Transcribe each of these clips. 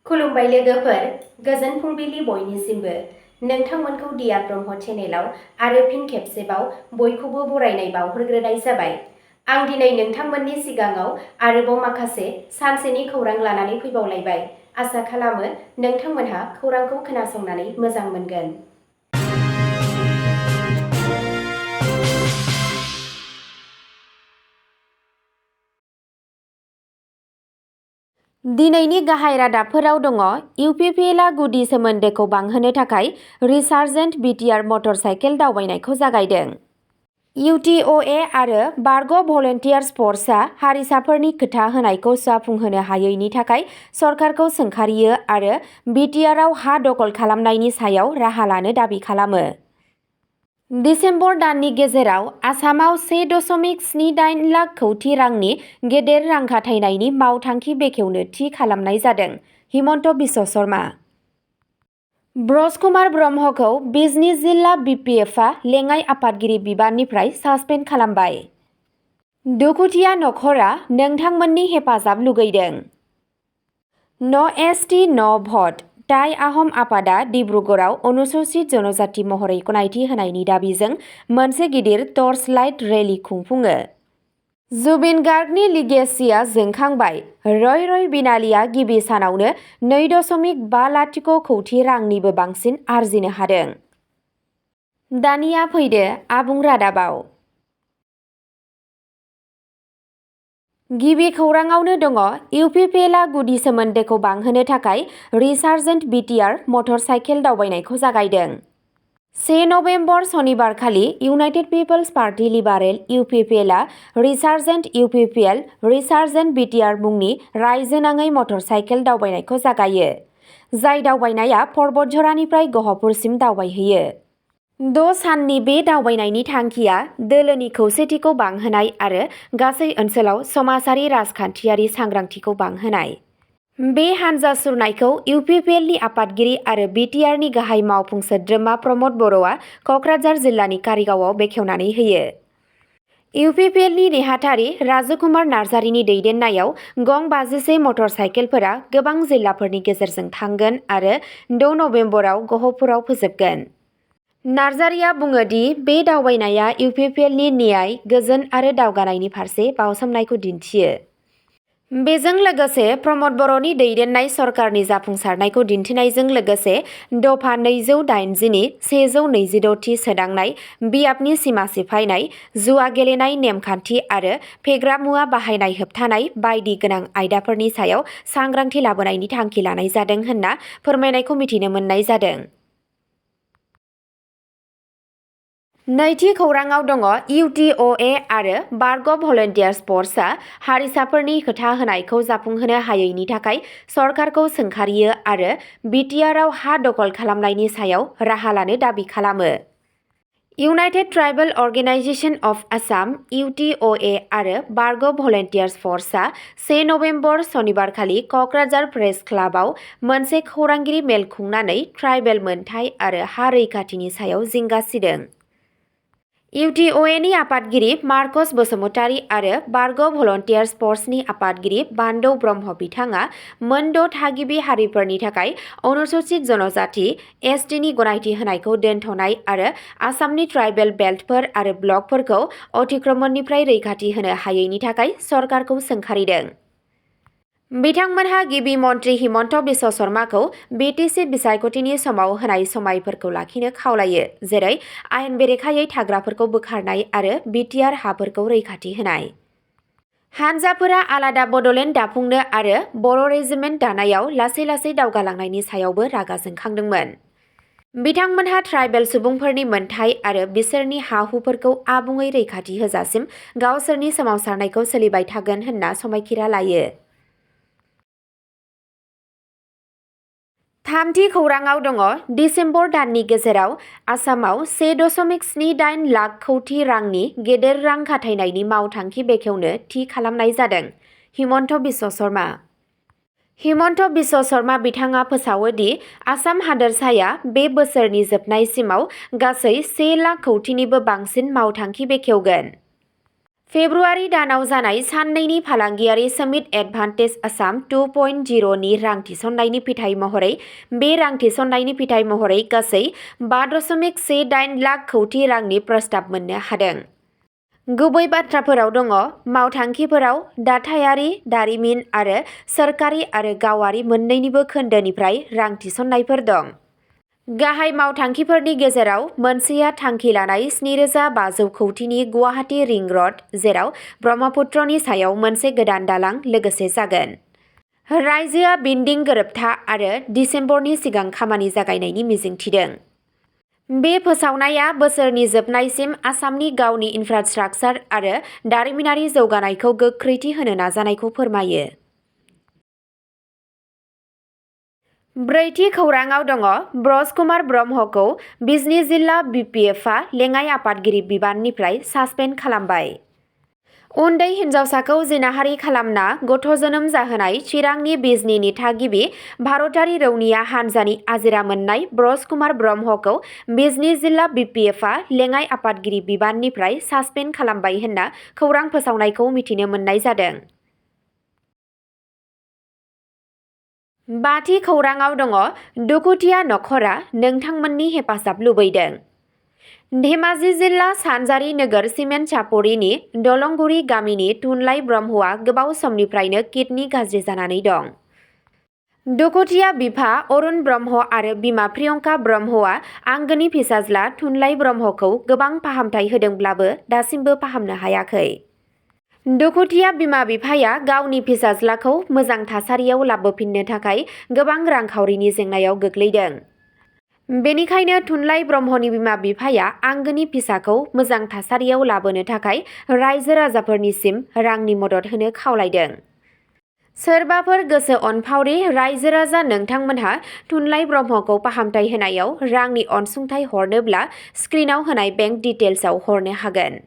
खुलुमबाय लोगोफोर, गोजोन फुंबिलि बयनिसिमबो। नोंथांमोनखौ दिया ब्रह्म चेनेलाव आरो फिन खेबसेबाव बयखौबो बरायनाय बावहरग्रोनाय जाबाय। आं दिनै नोंथांमोननि सिगाङाव आरोबाव माखासे सानसेनि खौरां लानानै फैबावलायबाय। आसा खालामो नोंथांमोनहा खौरांखौ खोनासंनानै मोजां मोनगोन। दिनैनि गाहाय रादाबफोराव दङ UPPL आ गुदि सोमोन्दोखौ बांहोनो थाखाय रिसार्जेन्ट BTR मटर साइकेल दावबायनायखौ जागायदों। UTOA आरो बारग' भलन्टियार्स फर्सआ हारिसाफोरनि खोथा होनायखौ जाफुंहोनो हायैनि थाखाय सरकारखौ सोंखारियो आरो BTRआव हा दखल खालामनायनि सायाव राहा लानो दाबि खालामो। दिसेम्बर दाननि गेजेराव आसामाव 1.78 लाख कौटि रांनि गेदेर रां खाथायनायनि मावथांखि बेखेवनो थि खालामनाय जादों। हिमन्त बिश्व शर्मा। ब्रज कुमार ब्रह्मखौ बिजनी जिल्ला BPFआ लेङाइ आफादगिरि बिबाननिफ्राय सासपेन्ड खालामबाय। दुखुथिया नखरा नोंथांमोननि हेफाजाब लुगैदों। न एसटि न भट टाइ आहम आफादा डिब्रुगड़आव अनुसूचित जनजाति महरै गनायथि होनायनि दाबिजों मोनसे गिदिर टर्च लाइट रेली खुंफुङो। जुबिन गार्गनि लिगेसिया जोंखांबाय। रय रय बिनालिया गिबि सानावनो 2.50 कौटि रांनिबो बांसिन आरजिनो हादों। दानिया फैदो आबुं रादाबाव। गिबि खौराङावनो दङ UPPL आ गुदि सोमोन्दोखौ बांहोनो थाखाय रिसार्जेन्ट BTR मटर साइकेल दावबायनायखौ जागायदों। 1 नबेम्बर सनिबारखालि United People's Party Liberal UPPL आ रिसार्जेन्ट UPPL रिसार्जेन्ट BTR मुंनि रायजोनाङै मटर साइकेल दावबायनायखौ जागायो, जाय दावबायनाया पर्बतझरानिफ्राय गहपुरसिम दावबायहैयो। 6 साननि बे दावबायनायनि थांखिया दोलोनि खौसेथिखौ बांहोनाय आरो गासै ओनसोलाव समाजारि राजखान्थियारि सांग्रांथिखौ बांहोनाय। बे हानजा सुरनायखौ UPPLनि आफादगिरि आरो BTRनि गाहाय मावफुं सोद्रोमा प्रमद बर'आ क'क्राझार जिल्लानि कारिगावआव बेखेवनानै होयो। UPPLनि नेहाथारि राजकुमार नार्जारिनि दैदेननायाव गं 51 मटर साइकेलफोरा गोबां जिल्लाफोरनि गेजेरजों थांगोन आरो 6 नबेम्बराव गहपुराव फोजोबगोन। नार्जारिया बुङो दि बे दावबायनाया UPPLनि न्याय, गोजोन आरो दावगानायनि फारसे बाउसोमनायखौ दिन्थियो। बेजों लोगोसे प्रमद बर'नि दैदेननाय सरकारनि जाफुंसारनायखौ दिन्थिनायजों लोगोसे दफा 280 नि 126 थि सोदांनाय, बियाबनि सिमा सिफायनाय, जुवा गेलेनाय नेमखान्थि आरो फेग्रा मुवा बाहायनाय होबथानाय बायदि गोनां आयदाफोरनि सायाव सांग्रांथि लाबोनायनि थांखि लानाय जादों होनना फोरमायनायखौ मिथिनो मोननाय जादों। नैथि खौराङाव दङ UTOA आरो बारग' भलन्टियार्स फर्सआ हारिसाफोरनि खोथा होनायखौ जाफुंहोनो हायैनि थाखाय सरकारखौ सोंखारियो आरो BTRआव हा दखल खालामनायनि सायाव राहा लानो दाबि खालामो। United tribal organisation of Assam UTOA आरो बारग' भलन्टियार्स फर्सआ 1 नबेम्बर सनिबारखालि क'क्राझार प्रेस क्लाबआव मोनसे खौरांगिरि मेल खुंनानै ट्राइबेल मोनथाय आरो हा रैखाथिनि सायाव जिंगा सिदों। UTOAनि आफादगिरि मार्कस बसुमतारी आरो बारग' भलन्टियार्स फर्सनि आफादगिरि बान्दौ ब्रह्म बिथाङा मोन 6 थागिबि हारिफोरनि थाखाय अनुसूचित जनजाति STनि गनायथि होनायखौ दोनथ'नाय आरो आसामनि ट्राइबेल बेल्टफोर आरो ब्लकफोरखौ अतिक्रमणनिफ्राय रैखाथि होनो हायैनि थाखाय सरकारखौ सोंखारिदों। बिथांमोनहा गिबि मन्थ्रि हिमन्त बिश्व शर्माखौ BTC बिसायख'थिनि समाव होनाय समायफोरखौ लाखिनो खावलायो, जेरै आयेन बेरेखायै थाग्राफोरखौ बोखारनाय आरो BTR हाफोरखौ रैखाथि होनाय। हानजाफोरा आलादा बड'लेण्ड दाफुंनो आरो बर' रेजिमेन्ट दानायाव लासै लासै दावगालांनायनि सायावबो रागा जोंखांदोंमोन। बिथांमोनहा ट्राइबेल सुबुंफोरनि मोनथाय आरो बिसोरनि हा-हुफोरखौ आबुङै रैखाथि होजासिम गावसोरनि सोमावसारनायखौ सोलिबाय थागोन होनना समायखिरा लायो। थामथि खौराङाव दङ दिसेम्बर दाननि गेजेराव आसामाव 1.78 लाख कौटि रांनि गेदेर रां खाथायनायनि मावथांखि बेखेवनो थि खालामनाय जादों। हिमन्त बिश्व शर्मा। हिमन्त बिश्व शर्मा बिथाङा फोसावो दि आसाम हादोरसाया बे बोसोरनि जोबनायसिमाव गासै 1 लाख कौटिनिबो बांसिन मावथांखि बेखेवगोन। फेब्रुवारि दानाव जानाय साननैनि फालांगियारि समिट एडभान्टेज आसाम 2.0 नि रां थिसननायनि फिथाइ महरै बे रां थिसननायनि फिथाइ महरै गासै 5.18 लाख कौटि रांनि प्रस्ताब मोननो हादों। गुबै बाथ्राफोराव दङ मावथांखिफोराव दाथायारि, दारिमिन आरो सोरखारि आरो गावारि मोन्नैनिबो खोन्दोनिफ्राय रां थिसननायफोर दं। गाहाय मावथांखिफोरनि गेजेराव मोनसेया थांखि लानाय 7,500 कौटिनि गुवाहाटी रिं रड, जेराव ब्रह्मपुत्रनि सायाव मोनसे गोदान दालां लोगोसे जागोन। रायजोआ बिल्डिं गोरोबथा आरो दिसेम्बरनि सिगां खामानि जागायनायनि मिजिं थिदों। बे फोसावनाया बोसोरनि जोबनायसिम आसामनि गावनि इनफ्रास्ट्राक्चार आरो दारिमिनारि जौगानायखौ गोख्रैथि होनो नाजानायखौ फोरमायो। ब्रैथि खौराङाव दङ ब्रज कुमार ब्रह्मखौ बिजनी जिल्ला BPFआ लेङाइ आफादगिरि बिबाननिफ्राय सासपेन्ड खालामबाय। उन्दै हिन्जावसाखौ जिनाहारि खालामना गथ' जोनोम जाहोनाय चिरांनि बिजनीनि थागिबि भारतारि रौनिया हान्जानि आजिरा मोननाय ब्रज कुमार ब्रह्मखौ बिजनी जिल्ला BPFआ लेङाइ आफादगिरि बिबाननिफ्राय सासपेन्ड खालामबाय होनना खौरां फोसावनायखौ मिथिनो मोननाय जादों। बाथि खौराङाव दङ दुखुथिया नखरा नोंथांमोननि हेफाजाब लुबैदों। धेमाजि जिल्ला सानजारि नोगोर सिमेन्ट चापरिनि दलंगुरि गामिनि थुनलाइ ब्रह्मआ गोबाव समनिफ्रायनो किडनि गाज्रि जानानै दं। दुखुथिया बिफा अरुण ब्रह्म आरो बिमा प्रियंका ब्रह्मआ आंगोनि फिसाज्ला थुनलाइ ब्रह्मखौ गोबां फाहामथाय होदोंब्लाबो दासिमबो फाहामनो हायाखै। दुखुथिया बिमा बिफाया गावनि फिसाज्लाखौ मोजां थासारियाव लाबोफिननो थाखाय गोबां रांखावरिनि जेंनायाव गोग्लैदों। बेनिखायनो थुनलाइ ब्रह्मनि बिमा बिफाया आंगोनि फिसाखौ मोजां थासारियाव लाबोनो थाखाय रायजो राजाफोरनिसिम रांनि मदद होनो खावलायदों। सोरबाफोर गोसो अनफावरि रायजो राजा नोंथांमोनहा थुनलाइ ब्रह्मखौ फाहामथाय होनायाव रांनि अनसुंथाइ हरनोब्ला स्क्रिनाव होनाय बेंक डिटेल्सआव हरनो हागोन।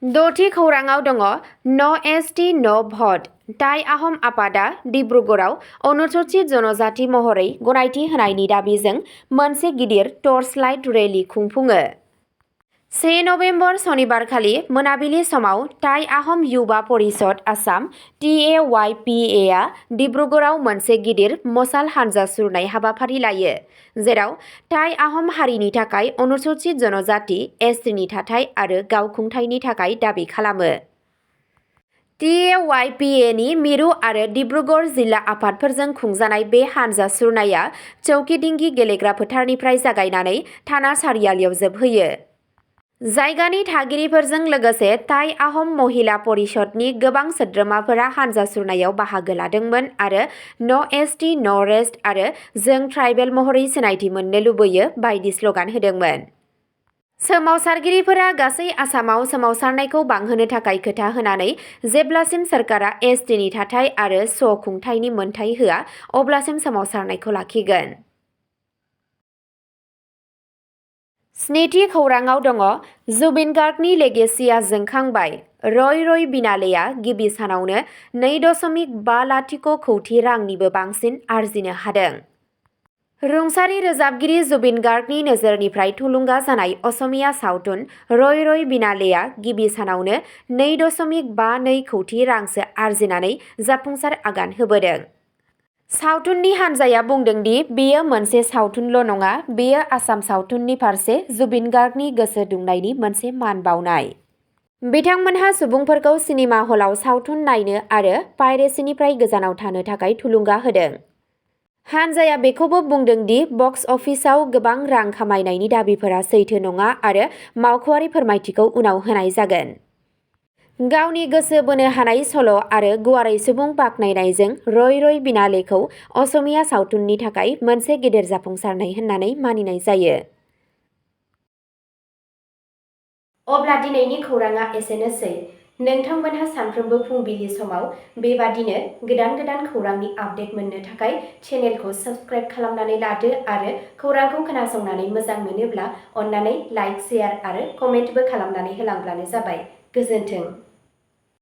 द'थि खौराङाव दङ न' एसटि न' भट टाइ आहम आफादा डिब्रुगड़आव अनुसूचित जनजाति महरै गनायथि होनायनि दाबिजों मोनसे गिदिर टर्चलाइट रेली खुंफुङो। 1 नबेम्बर सनिबारखालि मोनाबिलि समाव टाइ आहम युवा परिषद आसाम TAYPA आ डिब्रुगड़आव मोनसे गिदिर मशाल हानजा सुरनाय हाबाफारि लायो, जेराव टाइ आहम हारिनि थाखाय अनुसूचित जनजाति STनि थाथाय आरो गावखुंथायनि थाखाय दाबि खालामो। TAYPA नि मिरु आरो डिब्रुगड़ जिल्ला आफादफोरजों खुंजानाय बे हानजा सुरनाया चौकिडिंगी गेलेग्रा फोथारनिफ्राय जागायनानै थाना सारियालियाव जोबहैयो। जायगानि थागिरिफोरजों लोगोसे टाइ आहम महिला परिषदनि गोबां सोद्रोमाफोरा हानजा सुरनायाव बाहागो लादोंमोन आरो न' एसटि न' रेस्ट आरो जों ट्राइबेल महरै सिनायथि मोननो लुबैयो बायदि स्ल'गान होदोंमोन। सोमावसारगिरिफोरा गासै आसामाव सोमावसारनायखौ बांहोनो थाखाय खोथा होनानै जेब्लासिम सोरखारा STनि थाथाय आरो स्व-खुंथायनि मोनथाय होआ अब्लासिम सोमावसारनायखौ लाखिगोन। स्निथि खौराङाव दङ जुबिन गार्गनि लेगेसिया जोंखांबाय रय बिनालेआ गिबि सानावनो 2.50 कौटि रांनिबो बांसिन आरजिनो हादों। रुंसारि रोजाबगिरि जुबिन गार्गनि नोजोरनिफ्राय थुलुंगा जानाय असमिया सावथुन रय बिनालेआ गिबि सानावनो 2.52 कौटि रांसो आरजिनानै जाफुंसार आगान होबोदों। सावथुननि हानजाया बुंदों दि बेयो मोनसे सावथुनल' नङा, बेयो आसाम सावथुननि फारसे जुबिन गार्गनि गोसो दुंनायनि मोनसे मान बाउनाय। बिथांमोनहा सुबुंफोरखौ सिनेमा हलाव सावथुन नायनो आरो पाइरेसीनिफ्राय गोजानाव थानो थाखाय थुलुंगा होदों। हानजाया बेखौबो बुंदों दि बक्स अफिसआव गोबां रां खामायनायनि दाबिफोरा सैथो नङा आरो मावख'आरि फोरमायथिखौ उनाव होनाय जागोन। गावनि गोसो बोनो हानाय सल' आरो गुवारै सुबुं बाख्नायनायजों रय बिनालेखौ असमिया सावथुननि थाखाय मोनसे गेदेर जाफुंसारनाय होननानै मानिनाय जायो। अब्ला दिनैनि खौराङा एसेनोसै। नोंथांमोनहा सानफ्रोमबो फुंबिलि समाव बेबादिनो गोदान खौरांनि आपडेट मोननो थाखाय चेनेलखौ साबस्क्राइब खालामनानै लादो आरो खौरांखौ खोनासंनानै मोजां मोनोब्ला अन्नानै लाइक, शेयार आरो कमेन्टबो खालामनानै होलांब्लानो जाबाय। गोजोन्थों।